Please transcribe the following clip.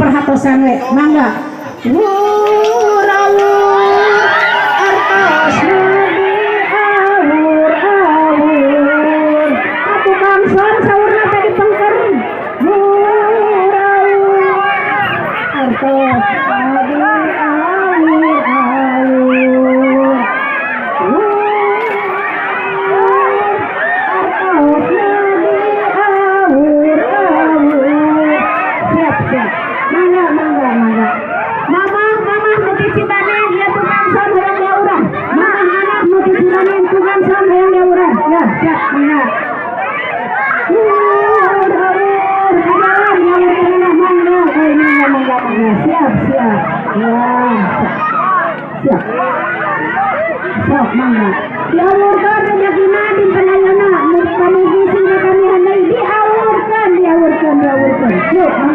perhatosan we. Mangga. Wur awur artos awur awur. Tukang son saurna teh dipengker. Wur awur artos awur awur. Wur artos awur awur. Siap siap. Mangga mangga mangga. Mama mama nu ti Cibanen ya tukang son hayang diawuran. Mama anak nu ti Cibanen tukang son hayang diawuran. Ya siap mangga. Wur awur kajalan diawurkeun mangga mangga mangga mangga. Siap siap. Ya siap. Sok mangga. Diawurkeun rezekina dinten ayeuna mugi sing kakamihan deui diawurkeun diawurkeun diawurkeun. Yuk mangga.